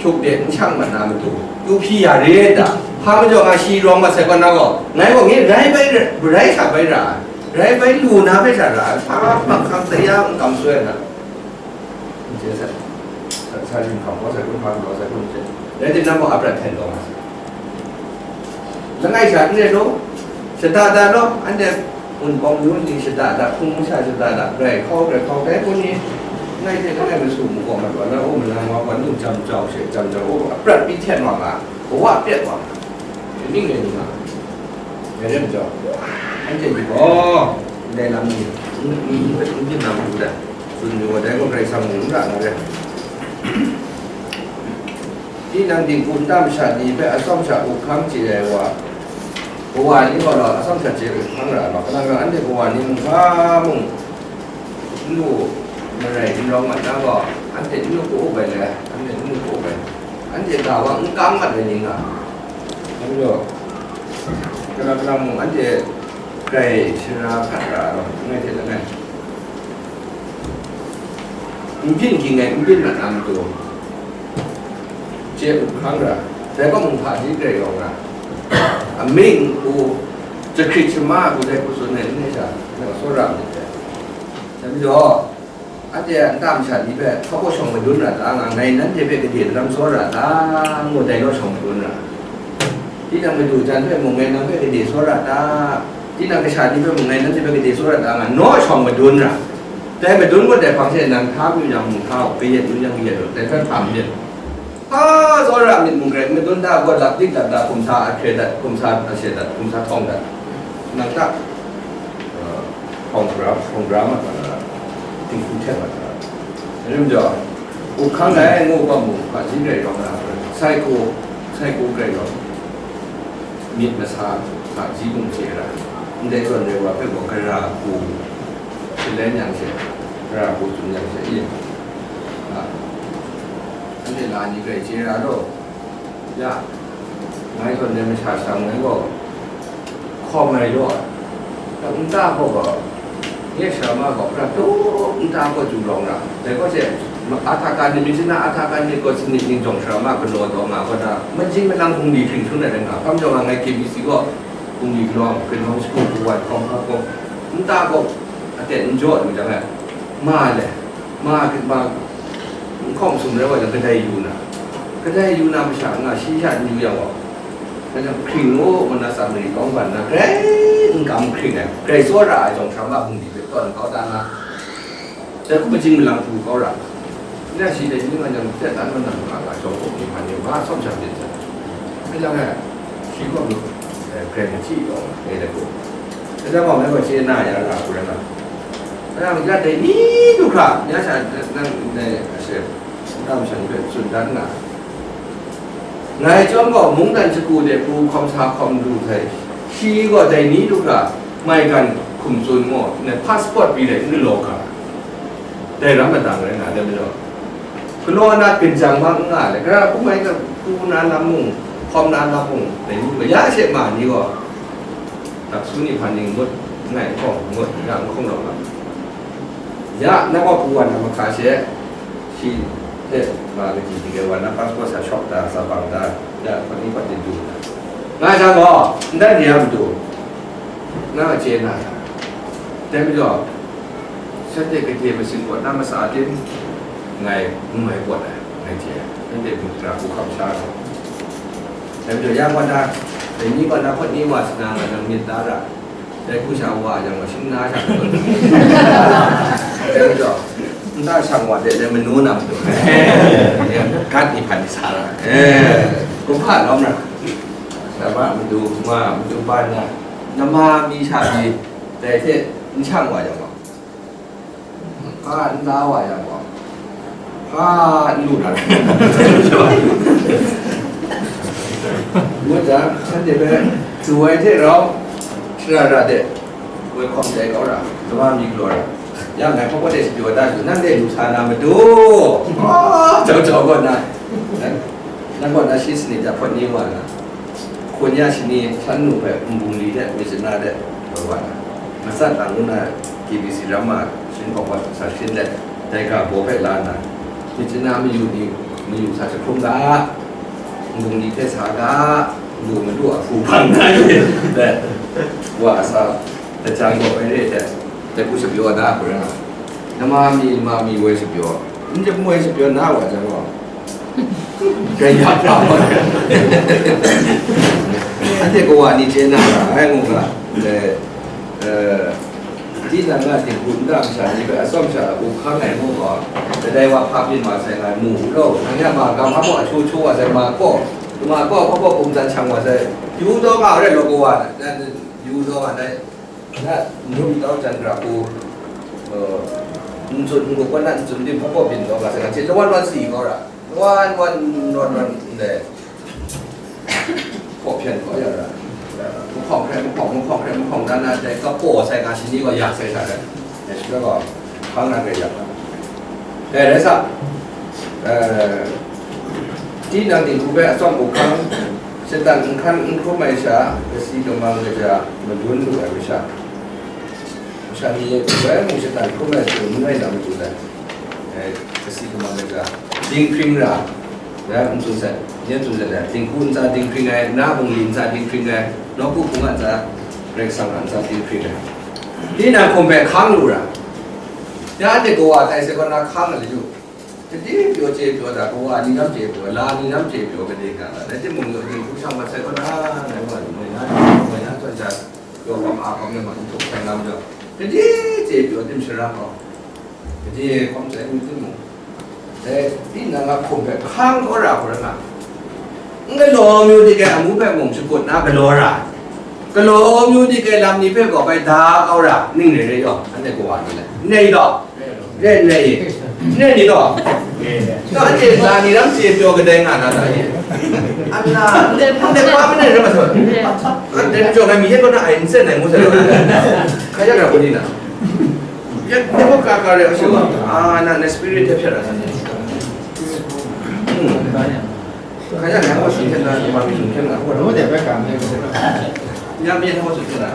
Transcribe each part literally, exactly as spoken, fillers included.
Tuk de n shang mat na matu, yu hpyi ya re da. Hpa majaw nga shi rawng mat sai kaw na gaw, ngai gaw nge rai bai, rai sha bai ra ai, rai bai lu na bai sha ra ai, hpa hpang hkang taya n kam soi na. N chye sai, sa, sa rin hkam gaw sai kun, hpa gaw sai kun, n chye. Rai timung, nang gaw aprat hten taw nga sai. Langai sha n rai law, shada da law, anhte Wunpawng yu ni shada da, hpung masha shada da, grai hkau, grai hkau, dai hpung ni, ngai hte langai masu mu gaw mat wa na, o, malang wa, wa nu jam jau she, jam jau, o, aprat bai hten wa nga, kawa pret wa nga, ning rai ni nga, ngai rai majaw, anhte ni gaw, ndai lam ni, n, n, n, n, n, nam lu da, tsun yu wa, dai gaw Karai Kasang mung n ra na rai. Tinang dinghku nta masha ni hpe atsawm sha up hkang chye ai wa, kawa ni gaw law, atsawm sha chye up hkang ra ai wa, kalang gaw anhte kawa ni mung hpa mung n lu marai n rawng mat na gaw, anhte n lu ka up ai le, anhte n lu ka up ai, anhte ga wa n kang mat ai ni nga, nang gaw, kalang kalang mung anhte grai shara hkat ra ai wa, langai hte langai. N byin ging ai, n byin mat na matu, chye up hkang ra, dai gaw mung hpaji grai rawng ra, amying hku, jahkrit shama hku dai hku tsun ai n rai sha, nang tsawra myit dai. Dai majaw, anhte a nta masha ni hpe hpa baw shawng madun ra ta nga, ngai nanhte hpe gade daram tsawra ta, ngu dai naw shawng madun ra. Tinang madu jan hpe mung ngai nang hpe gade tsawra ta, tinang kasha ni hpe mung ngai nanhte hpe gade tsawra ta nga, naw shawng madun ra. Dai madun kau dai hpang she nang hta mayu yang mung hta u, kayat mayu yang kayat u, dai hpe hpa myit. Hpa tsawra myit mung grai, madun da gaw, lap dik lap da, hkum sa ahkre dat, hkum sa ahkre dat, hkum sa htawng dat. Nang hta, uh, hkawng gara, hkawng gara mat wa na, dinghku htet mat wa na. Dai rim jaw, up hkang ai ngu gaw mung, hpaji grai rawng na, sai hku, sai hku grai rawng. Myit masa hpaji mung chye ra, ndai zawn re wa hpe gaw gara hku, shalai yang she, gara hku tsun yang she, i, a, anhte la ni grai chye ra law, ya, ngai zawn re masha shang ngai gaw, hkawm ai law, nta gaw gaw, nye sara ma gaw, pra tu nta gaw ju rawng ra, dai gaw she, ma, a hta kan ni, myit chyeju a hta kan ni gaw, sanit ning jawng sara ma galaw taw nga gaw na, majing malang hpung di hpring hkrum ai rai nga, hkam jaw nga ngai K B C gaw, hpung di galaw, hpring hkawng shagu hku wan hkawng hkawng hkawng, nta gaw aten n jaw lu jang ai, ma le, ma, ma, n hkawng sum rai wa jang, kadai yu na, kadai yu na masha nga, shi sha n yu yang gaw, ngai jang hpring u, ngu na tsam ri kawng ban na, grai n kam hpring ai, grai tsawra ai jawng sara ma hpung di hpe tawn kau da na. Dai hku majing malang hpung kau ra. Nna shi dai ni nga jang, hpyen dan manang nga nga, jawng hpung ni hpan ni, ma atsawm sha byin sa. Ngai jang e, shi gaw, eh, grai machyi taw, ngai dai hku. Ngai jang gaw, ngai gaw chye na ya ra hku rai nga. Ngai jang, ya dai ni du hkra, ya sha, nang, nang, nang, Nta masha ni hpe tsun dan nga ai. Ngai chyawm gaw, mungdan shagu de pru hkawm sa hkawm lu sai, shi gaw dai ni du hkra maigan hkum tsun gaw, ngai passport pyi let n galaw ga, dai ram madang rai nga ai majaw, galaw na ginjang ma n nga ai, gara hku mai ga, pru na lam mung, hkawm na lam mung, dai ni gaw, ya she ma ni gaw, Taksu ni hpan ni ngut, n rai n hkawng, ngut, n ra n hkawng rawng lam. Ya, na gaw pru wa na mahka she, shi hte ma kaji hte gai wa na passport sa shawk da, sa bang da, ya, hpawt ni hpawt ni du da. Nga jang gaw, n dan de a matu, na chye na, dai majaw, shanhte gade masin gaw na masa tim, ngai n mai pawt ai, ngai hte, shanhte mung hkra hku hkam sha gaw. Dai majaw, ya gaw na, dai ni gaw na hpawt ni wa sa na, nga nang myit da ra. Dai hku sha wa yang gaw, shing na sha gaw. Dai majaw, nta shang wa de, dai manu na matu. Gat ni hpan ni sa ra. Eh, kumhpa lawm ra. Sara madu, ma madu, pa na, nama mi sha mi, dai hte n shang wa yang gaw. Hpa n la wa yang gaw, hpa n lu na rai. Ngut jang, shanhte hpe, du ai hte rau, shara ra de, woi hkawm dai kau ra, kaba mi galaw ra. Ya, ngai hpa hpa de shapyaw da yu, nang de lu sa na matu, a, jau jau gaw na, nang gaw na shi sanit ja hpawt ni wa na. Hkun ya shani shan nu hpe nbungli hte myit chyeju hte taw wa na, matsat lang ngu na K B C ram ma shinghkawng wa sa shin let, dai ga baw hpe la nna, myit chyeju mayu ni Mayu sa jahkrum ga, nbung ni hte sa ga, nbung madu a hpu hpang na ye, dai, wa a sa, lajang gaw bai re ai hte, dai hku shapyaw na hku rai nga, nama mi, nama mi woi shapyaw, n jahpawoi shapyaw na wa jang gaw, dai ya hpa wa, anhte kawa ni chye na ra ai ngu ga, dai, eh, Tinang a dinghku nta masha ni hpe atsawm sha a up hkang ai mu gaw, kadai wa hpa byin wa sai nga ai mu u law, nang ya ma gam hpa baw ahtu htu wa sai, ma kaw, ma kaw hpa baw bungdan shang wa sai, yu daw nga rai law, kawa na, na, yu daw nga dai, na, num tau jan ra hku, uh, n tsun n gup, kaw na n tsun dim hpa baw byin daw nga sai, nga hte lawan wan si kau ra, lawan wan, wan wan ndai. Hkawhpyen hkaw ya ra, mahkawng hkrai mahkawng, mahkawng hkrai mahkawng, dan na dai kapaw sai ga shani gaw ya sai sha rai, dai shi gaw, hpang na rai ya. Dai rai sa, eh, tinang dinghku hpe atsawm up hkang, shatan n hkan n hkrum ai sha, kasi kamang kaja madun lu ai masha, masha ni woi mu shatan hkrum ai hte n rai na matu dai. Eh, kasi kamang kaja, dinghpring ra, ya, n tsun sai, ya, n tsun sai, dinghku ntsa dinghpring ai, na bungli ntsa dinghpring ai, nawku hpung a ntsa, Karai Kasang a ntsa dinghpring ai. Tinang hkum hpe hkang lu ra, ya, anhte kawa tai sai kaw na hkang ai yu, gade pyaw chye pyaw da, kawa ni lam chye pyaw, la ni lam chye pyaw, gade ga la, rai timung, dinghku shang mat sai kaw na, ngai wa lu, moi na, moi na, tsawn ja, Yawhpam a hkawm e ma n htuk hkrai nga majaw, gade chye pyaw tim shara hkawm, gade hkawm chyai mi timung, dai tinang a hkum hpe hkang kau ra hkau rai nga, n galaw amyu di kai amu hpe mung shakut na galaw ra, galaw amyu di kai lam ni hpe gaw bai da kau ra, ning re re yaw, anhte kawa ni le, n rai taw? Re n rai? N rai ni taw? Na chye la ni lam chye pyaw kadai nga na ta ni? Ana, ndai, ndai pa manai rai ma sa. Ndai majaw ngai mi yet kaw na ai n sen ai ngu sa law. Hkrai ya ra hku ni na? Ya, ya kaw ka ka re a shu. Ah, na, na spirit hte hpyat ra sa. Hmm. Hkrai ya, ngai hkaw tsun hkyen na, yawma mi tsun hkyen na, hkaw na. Ngu de bai ka me. Ya, mi hkaw tsun hkyen na.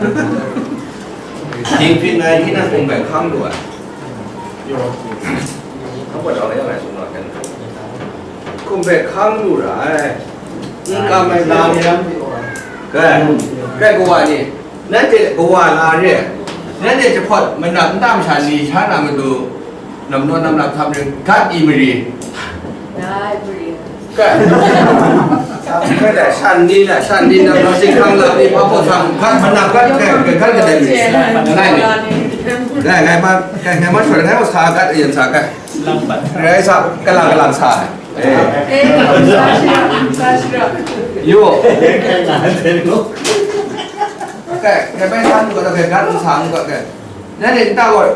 Dinghpring ai, tinang hkum hpe hkang lu ai. Hkaw na, ya, ngai tsun na hkyen na. Hkum hpe hkang lu ra ai. N kam ai lam. Kai, kai kawa ni, nanhte kawa la re ai. Nanhte jahpawt manap nta masha ni sha na matu, nam naw nam lap htam ring, gat i mari. Gat i mari. Kai. Kai dai, shan ni na, shan ni na, na singhkang la ni, pa baw sa, gat manap gat, kai, kai, gat kadai mi. Ngai ni. Ngai, ngai ma, ngai, ngai ma shawt, ngai ma sa gat, ayen sa gat. Rai sa, kalang kalang sa. Eh. Eh, sa shira, sa shira. Yo. Kai, kai bai sa mu ka, kai gat sa mu ka, kai. Nanhte nta gaw,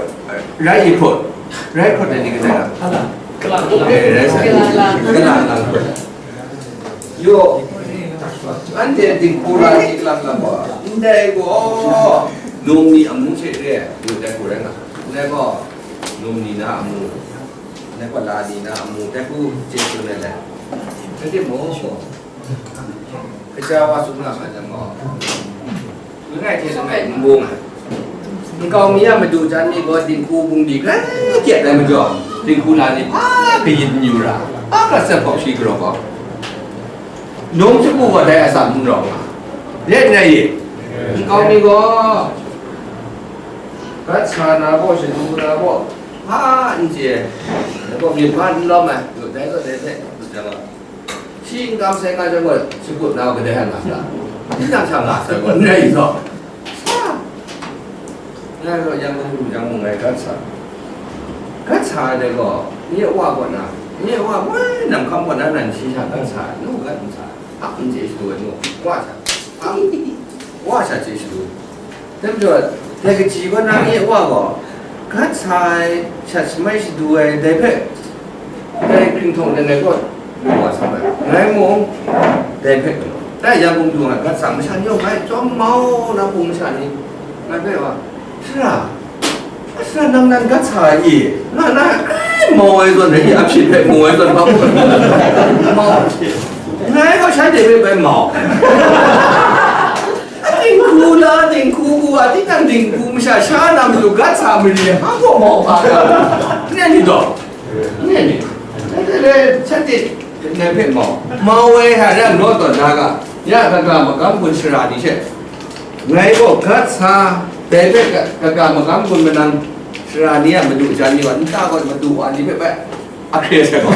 rai i hput, rai hput ai ni kadai na? Eh, rai sa. Kalang lang. Kalang lang hput. Yo, anhte dinghku la ni kalang lang gaw, ndai gaw, num ni amu hte re ai, yo, dai hku rai nga. Ndai gaw, num ni na amu, ndai gaw la ni na amu, dai hku chye tsun ai le. Rai timung, gaw, kaja wa tsun nga ma jang gaw, langai hte langai n bung ai. Nkau mi a madu jan ni gaw dinghku bungli grai kyet ai majaw, dinghku la ni hpa kayin n yu ra, hpa hkrat sat hkawk shi garaw gaw, num shagu gaw dai atsam n rawng nga, ret ngai i? Nkau mi gaw, gat sa na gaw, shadu na gaw, hpa n chye ai, dai gaw myit hpa n lawm ai, dai gaw dai hpe, dai gaw. Shi n kam sai nga jang gaw, shakut na gaw kadai hkra nga sa? Tinang sha nga sai gaw, n rai i taw? Sa! Ngai gaw yang mung, yang mung ngai gat sa. Gat sa ai dai gaw, nye wa kaw na, nye wa woi nang hkam kaw na nan shi sha gat sa ai, nu gat n sa ai, hpa n chye shadu ai nu, wa sha, hpa, wa sha chye shadu. Dai majaw, dai kaji gaw nang nye wa gaw, gat sa ai, shat shamai shadu ai, dai hpe, dai hkringhtawng de ngai gaw, wa sa ai, ngai mung, dai hpe galaw. Dai yang hpung du nga gat sa, masha ni gaw ngai chyawm mau na hpung masha ni, ngai hpe wa, Sara, sara nang nan gat sa ai i? Nga na, ai, mau ai zawn, dai ni a hpyin hpe mu ai zawn, hpa hpung, mau, ngai gaw shanhte hpe bai mau. Dinghku la, dinghku ku a, tinang dinghku masha sha na matu gat sa mari, hpa gaw mau hpa ga. Nye ni taw? Nye ni? Dai, dai, dai, shanhte, Ngai hpe mau, mau ai hta rai law tawn na ga, ya kaga magam gun sara ni hte, ngai gaw gat sa, dai hpe ka- kaga magam gun manang sara ni a madu jan ni wa, nta gaw madu wa ni hpe bai, a hkre sai gaw,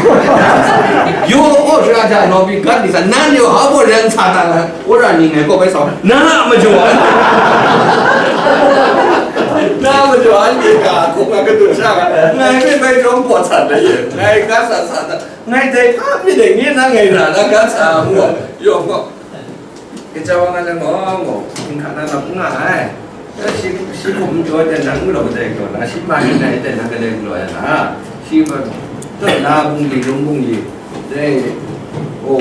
yo, o, sara ja nawng pyi gat ni sa, nan yo, ha bo ren sa na, wora ni ngai gaw bai sa, na a majaw, na a majaw, anhte ga hkung a kadu sha ga, ngai hpe bai jawm pawt sa da ye, ngai gat sa sa da. Ngai dai hpa myit dai, nye na ngai ra na ga sa mu ai, yawng gaw. Kaja wa nga na gaw, gaw, hkinghka na lam n nga ai. Shi, shi hkum jaw ai ten nang n galaw dai galaw na, shi ma myit dai ten nang kadai galaw ai na. Shi ma, taw na bungli, lung bungli, dai, o,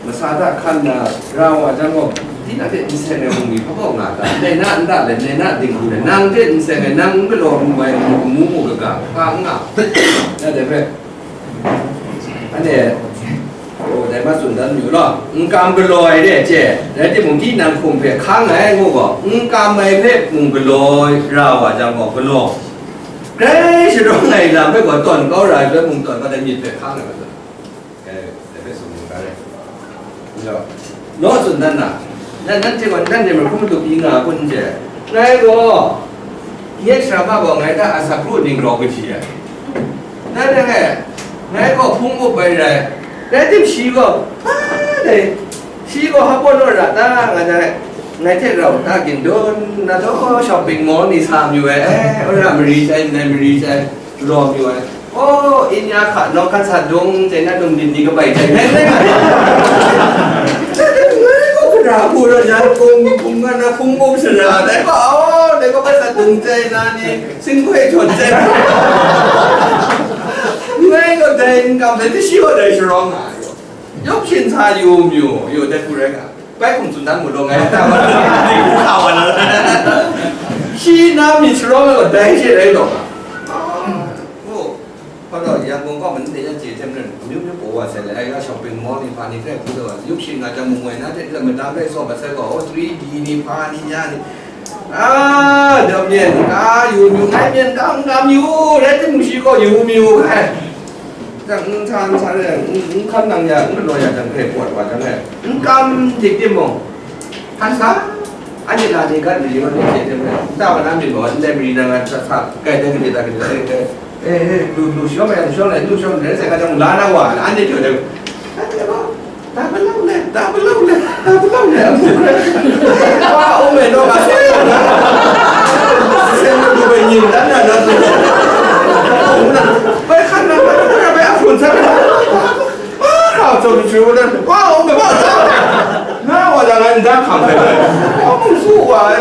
masa da hkan na, ra wa jang gaw, di na hte n seng ai bungli hpa kaw nga ta, dai na n da le, dai na ding hku le, nang hte n seng ai, nang n galaw n mai, mu mu kaga, hpa n nga. Na dai hpe, Anhte, o, dai ma tsun dan yu law, n kam galaw ai re ai chye, rai timung, tinang hkum hpe hkang ai ngu gaw, n kam ai hpe mung galaw ra wa jang gaw, galaw. Grai sharawng ai lam hpe gaw tawn kau ra ai hpe mung tawn kau ai myit hpe hkang ai wa jang, dai hpe tsun mu ga re. Law tsun dan na, nan, nanhte gaw, nanhte mung hkrum tup pyi nga kun hte, ngai gaw, nye sara ma gaw ngai hta asak ru ning grau kaji ai. Nanhte ngai, ngai gaw hpung up ai rai, rai tim shi gaw, hpa dai, shi gaw hpa pawt naw ra ta, nga jang, ngai hte rau ta gindun na taw shopping mall ni sa mayu ai, eh, ora mari chai, nai mari chai. Law mayu ai. Oh, India hka, nawng hkan sa dung, chye na dung, myit ni kabai jai, ngai, ngai, ngai, ngai, ngai, ngai, ngai, ngai, ngai, ngai, ngai, ngai, kung, kung, nga na, kung, kung, sara, dai gaw, oh, dai gaw, bai sa dung, chye na ni, sing koi, chyawn, chye na. Ngai gaw, dai n kam, dai, shi gaw, dai sharawng nga, yu. Yawng shin sa yu mayu, yu, dai hku rai nga. Bai hkum tsun dan mu law, ngai ta wa, dai hku sa wa na. Shi na myit sharawng ai gaw, dai she rai law nga. Oh. Hpa taw, Yangon kaw ma, nanhte yan chye hte maren, amyu myu pawt wa sai le, ai, ya shopping mall ni hpa ni hkrai hpung taw wa, yup shin nga jang, mung woi na hte, madam rai tsawm mat sai gaw, oh, three D ni hpa ni ya ni, ah, dam yen, ka yu myu, ngai myen kam kam yu, rai timung shi gaw yu myu ai. Jang, n sa, n sa, n, n hkan nang ya, n galaw ya jang, hkrai pawt wa jang e, n kam dik timung, hkan sa, anhte na ni gat mari wa, ni hte hte maren, nta wa na myit maw, ndai mari na nga sa sa, kai dai gade da gade da, eh, eh, eh, lu, lu shawng ai, lu shawng ai, lu shawng ai, sai ka jang la na wa, anhte jaw dai, da ba lau le, da ba lau le, da ba lau le, wa, o me, no, ga, sai, sai, lu, lu, bai, nyin, dan, dan, dan, bai, hkan na, bai, bai, a hpun, sai, Wa, hkau tsun shu dan, wa, um, wa, na wa jang ngai nda hkam ai, wa, mung su wa,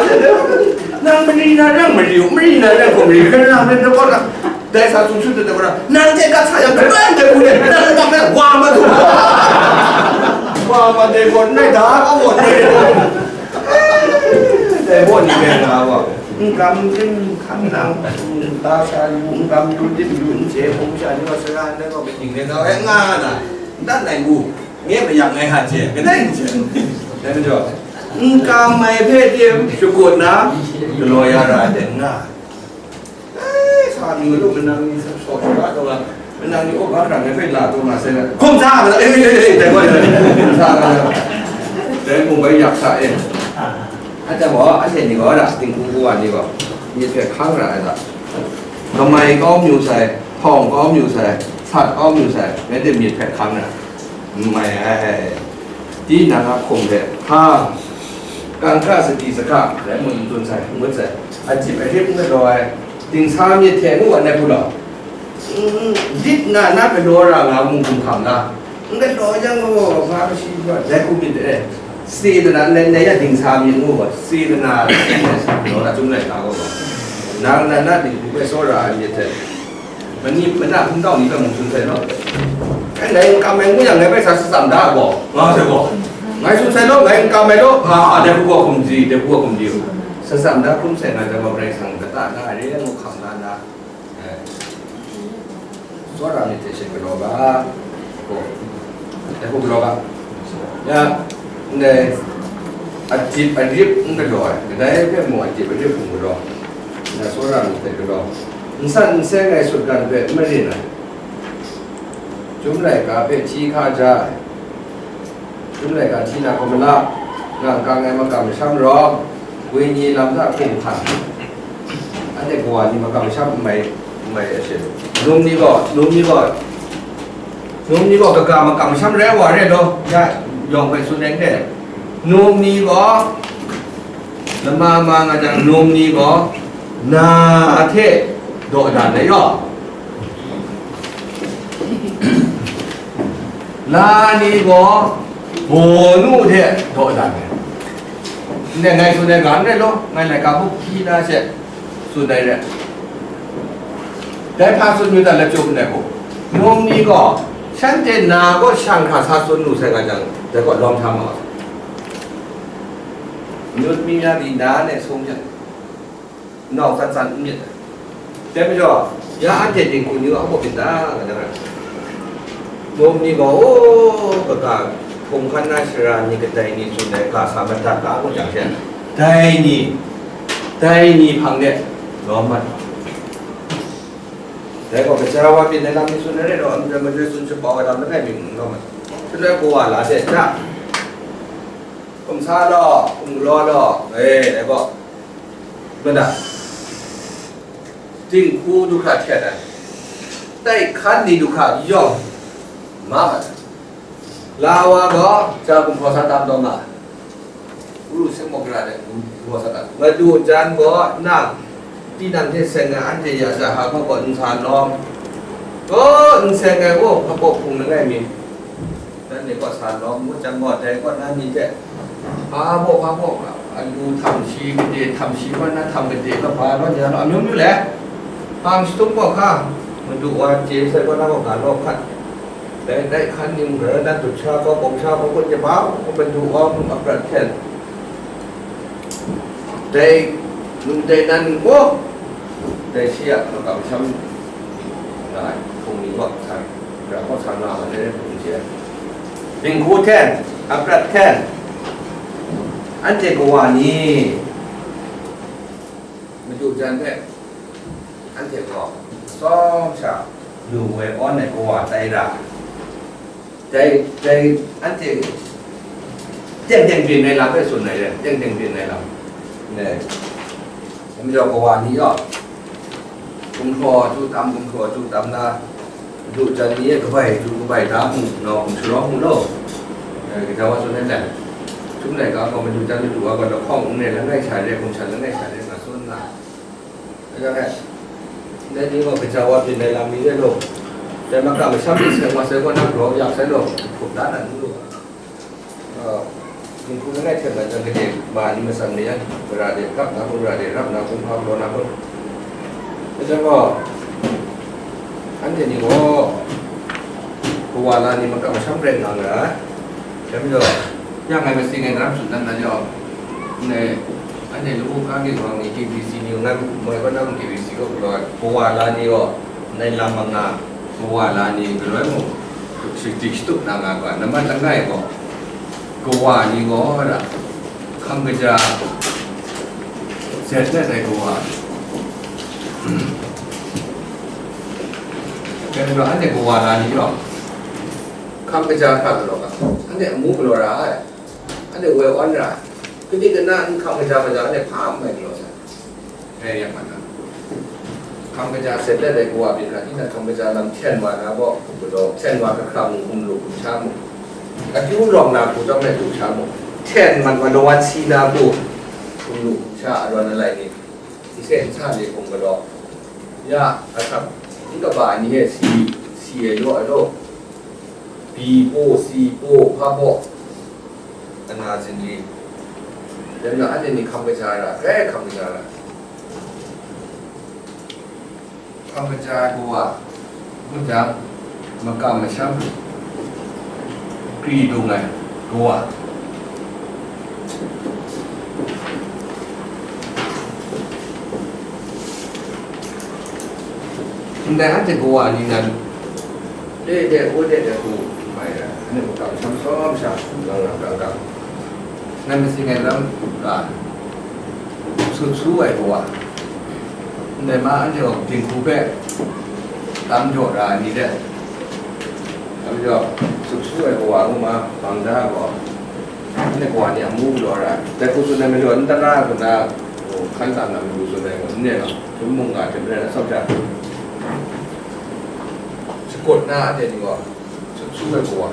nang mari na rang mari u, mari na rang gaw mari, kan na mari na gaw na, dai sa tsun shu dan, nang hte gat sa yang, kan na ndai hku de, nang na wa ma tu, wa ma de gaw, nai da gaw, nai da. Dai gaw ni rai nga gaw, n kam tim hkan nang, n ta sha yu, n kam yu tim yu, n chye hpung sha ni gaw, sara ndai gaw, myit ning rai nga ai, nga na, n dat nai u, nye mayak ngai hta chye, kadai n chye. Dai majaw, n kam ai hpe tim shakut na, galaw ya ra ai hte nga. Ai, sa mi lu, manang ni sa, sa, sa, sa, manang ni, oh, ba, hkrang ai hpe la taw nga sai la. Hkum sa, eh, eh, eh, eh, dai gaw, dai gaw, sa, sa, sa. Dai mung bai yak sa, eh. Anhte gaw, anhte ni gaw, da, dinghku kawa ni gaw, myit hpe hkang ra ai da. Kamai kau mayu sai, htawng kau mayu sai, sat kau mayu sai, ngai hte myit hpe hkang ra. N mai ai. Tinang a hkum hte hpa, kangka sadi sahka, rai mung n tsun sai, n ngut sai, a jip a rip n galaw ai, dingsa myit hte ngu ai, ngai hku law, n-, lit nga na galaw ra nga mung hkum hkam la, n galaw yang gaw, hpa kashi hpa, dai hku myit de, sedana, ndai, ndai ya dingsa myit ngu gaw, sedana, galaw na, chyum lai ta gaw, nang na na dinghku hpe tsawra ai myit hte, Mani, mana hpung tau ni hpe mung tsun sai law. Ngai n kam ai ngu yang, ngai bai sa shatsam da ai gaw, nga sai gaw. Ngai tsun sai law, ngai n kam ai law, a, a, dai hku gaw hkum di, dai hku gaw hkum di. Shatsam da hkrum sai nga jang gaw, Karai Kasang kata na re ngu hkam la nna, eh, tsawra myit hte she galaw ga, gaw, dai hku galaw ga. Ya, ndai, a jip a rip n galaw ai, kadai hpe mung a jip a rip n galaw, na tsawra myit hte galaw, n san n seng ai sutgan hpe n marin ai, Chyum laika hpe hti hka ja ai. Chyum laika hti na hkawm ma la, nang kang ai makam masham rawng, wenyi lam hta hkum hkan. Anhte kawa ni makam masham n mai, n mai a she. Num ni gaw, num ni gaw, num ni gaw kaga makam masham rai wa re law, ya yawng hpe tsun ai n re. Num ni gaw, lama ma nga jang, num ni gaw, na hte daw dan ai yaw. La ni gaw, bawnu hte daw dan ai. Ndai ngai tsun ai ga n rai law, ngai laika hku hti na she tsun ai re. Dai hpa tsun yu dat, lachyum ndai hku. Num ni gaw, shanhte na kaw shang hkra sa tsun lu sai nga jang, dai kaw lawm hta ma wa sai. Myit mi ya di na ne sung jang, nau tsan tsan n myit ai. Dai majaw, ya anhte dinghku ni wa hpaw byin da, nga na ra. Num ni gaw, o, kaga, hkum hkan na shara ni kadai ni tsun ai ga sa madat ga ngut jang she, dai ni, dai ni hpang de lawm mat. Dai gaw, kaja wa byin ai lam ni tsun ai rai law, n rai majoi tsun shapau ai lam langai mi n lawm mat. Shaloi kawa la de, ja, hkum sa law, hkum galaw law, e, dai gaw, mada, dinghku du hkra htet ai, tai hkan ni du hkra yawng ma mat ai. La wa gaw, ja gumhpraw sa tam taw nga, ru seng maw gara de gumhpraw sa tam. Madu jan gaw, nang, tinang hte seng ai anhte ya ja hpa gaw n sa lawm. Gaw, n seng ai, o, hpa baw hpung langai mi. Nanhte kaw sa lawm ngut jang gaw, dai kaw na ni hte, hpa baw, hpa baw, alu htam shi, gade htam shi, kaw na htam gade, kaw hpa law, ya law, amyu myu le, hpang shatum gaw hka, Madu wa chye sai kaw na gaw, ga law hkat. Dai, dai hkan ni mung, gara dan dut sha gaw, bawng sha gaw, kun jahpa gaw, Madu wa mung aprat hten. Dai, num dai nan gaw, dai shi a makam masham nga ai hpung ni gaw sa, gara gaw sa nga ma ai hpung hte, dinghku hten, aprat hten, anhte kawa ni, madu jan hpe, anhte gaw, tsawm sha, lu woi awn ai kawa tai ra. Dai, dai, anhte teng teng byin ai lam hpe tsun ai re, teng teng byin ai lam. Ne, dai majaw kawa ni gaw, gumhpraw chyu tam, gumhpraw chyu tam na, du jan ni e kabai chyu kabai da mu, nau hkum sharawng mu law, eh, kaja wa tsun ai le, Chyum laika gaw, madu jan madu wa gaw, lahkawng n re, langai sha re, hkum shan langai sha re, nga tsun na. Dai ni gaw kaja wa byin ai lam ni re law, dai makam masham ni seng wa sai gaw, nang grau yak sai law, hkrup da na n lu. Ah, dinghku langai hten mat jang, gade ma ni matsan mayan, gara de hkap na kun, gara de rap na kun, hpa galaw na kun. Dai jang gaw, anhte ni gaw, kawa la ni makam masham rai nga nga ai. Dai majaw, ya ngai masing ai daram tsun dan na jaw, ndai, anhte lawu hka ginwang ni, K B C ni, ngai mai kaw na mung K B C kaw galaw ai, kawa la ni gaw, ndai lam manga, kawa la ni galoi mung, shi-, dik shatup na nga gaw, nambat langai gaw, kawa ni gaw, ra, hkam kaja, zet let ai kawa. Dai majaw, anhte kawa la ni gaw, hkam kaja hkra galaw ga, anhte amu galaw ra ai. Anhte woi awn ra, kadi kana n hkam kaja majaw, anhte hpa n mai galaw sai. Dai rai yang hkan na, hkam kaja zet let ai kawa byin hkra, tinang hkam kaja lam hten wa na gaw, galaw, hten wa hkra hkra mung, hkum lu hkum sha mung, akyu rawng na hku chyawm let hkum sha mung, hten mat wa lawan si na hku, hkum lu hkum sha arawn alai ni, nsen nsa ni hkum galaw, ya, asak, n kaba ai ni e si, si ai law, ai law, bi paw, si paw, hpa paw, ana zinli, dan na anhte ni hkam kaja ai ra, grai hkam kaja ai ra. Hkam kaja ai kawa, ngut jang, makam masham, kri dung ai kawa. Ndai anhte kawa ni nan, le de, o de de hku mai ai, anhte makam masham tsawm sha, lang lang gang gang. Ngai masing ai lam ga, sut su ai kawa. Ndai ma anhte gaw dinghku hpe tam jaw ra ai ni de, Majaw, sut su ai kawa ngu ma, bang da gaw, anhte kawa ni amu galaw ra ai. Dai hku tsun ai majaw, n tara hku na, hkan tam na matu tsun ai gaw, n re law, hpun mung nga hte maren na, sau hta, shakut na anhte ni gaw, sut su ai kawa,